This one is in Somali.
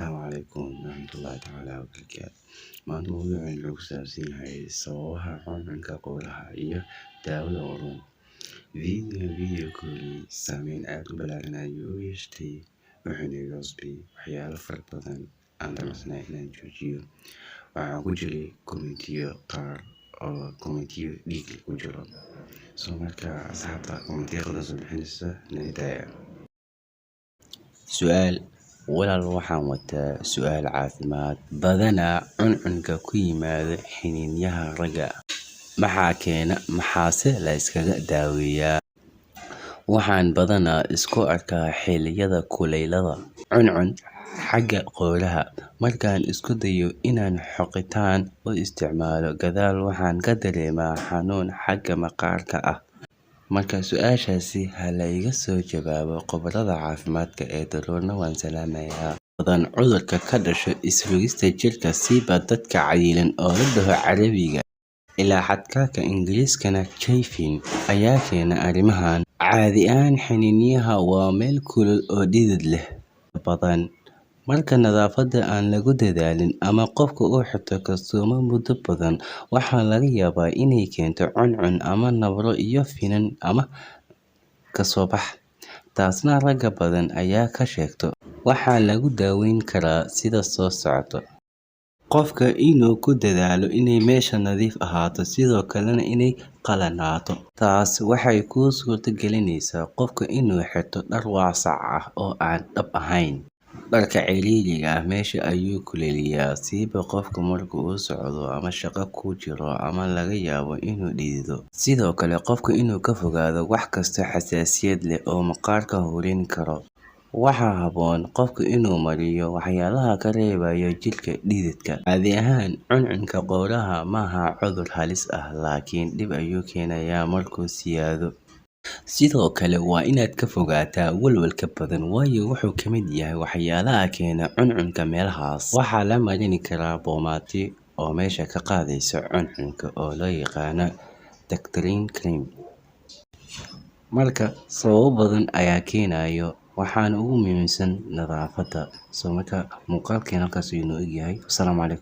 Asalaamu calaykum waraxmatullaahi tacaala wabarakaatu. Maanta mawduuceen wuxuu ku saabsan yahay sababaha cuncunka qooraha iyo daawada u roon. Videogan video ka horreeyay saameyn aad u ballaaran ayuu u yeeshay, wuxuuna iga cusbay waxyaalo fara badan aan damacsanahay inaan joojiyo. Waxaa ku jiray commentiyo qaar oo commentiyo dhiig ku jiro. So marka asxaabta commentiyo qaldan soo bixinaysa naga daaya. Su'aal: Walaal, waxaan wataa su'aal caafimaad. Badanaa cuncunka ku yimaada xiniinyaha ragga maxaa keena, maxaase la iskaga daaweeyaa? Waxaan badanaa isku arkaa xilliyada kulaylaha cuncun xagga qooraha. Markaan isku dayo inaan xoqitaan u isticmaalo gadaal, waxaan ka dareemaa xanuun xagga maqaarka ah. Marka su'aashaasi ha la iga soo jawaabo khubarada caafimaadka ee Daruurna waan salaamayaa. Badan cudurka ka dhasho isrogista jirka, siiba dadka cayilan, oo la dhaho Carabiga ilaa xadkaaka Ingiriiskana chafing, ayaa keena arrimahan. Caadi ahaan xiniinyaha waa meel kulul oo dhidid leh badan. Marka nadaafadda aan lagu dadaalin ama qofka uu xirto kastuumo muddo badan, waxaa laga yaabaa inay keento cuncun ama nabro iyo finan ama kasoo bax. Taasna ragga badan ayaa ka sheegto. Waxaa lagu daaweyn karaa sida soo socota. Qofka inuu ku dadaalo inay meesha nadiif ahaato, sidoo kalena inay qalanaato. Taas waxay kuu suurta gelinaysaa qofka inuu xirto dhar waasac ah oo aan dhab ahayn. Dharka ciriiriga ah meesha ayuu kuleeliyaa, siiba qofka marka uu socdo ama shaqo ku jiro ama laga yaabo inuu dhidido. Sidoo kale qofka inuu ka fogaado wax kasta xasaasiyad leh oo maqaarka hurin karo. Waxaa habboon qofka inuu mariyo waxyaalaha ka reebaya jirka dhididka. Caadi ahaan cuncunka qooraha maaha cudur halis ah, laakiin dhib ayuu keenayaa markuu siyaado. Sidoo kale waa inaad ka fogaataa walwalka badan, waayo wuxuu ka mid yahay waxyaalaha keena cuncunka meelahaas. Waxaa la marin karaa boomaato oo meesha ka qaadaysa cuncunka oo loo yaqaano Daktarin cream. Marka sababo badan ayaa keenayo, waxaana ugu muhiimsan nadaafadda. So marka muuqaalkeena halkaas ayuu inoo egyahay. Asalaamu calaykum.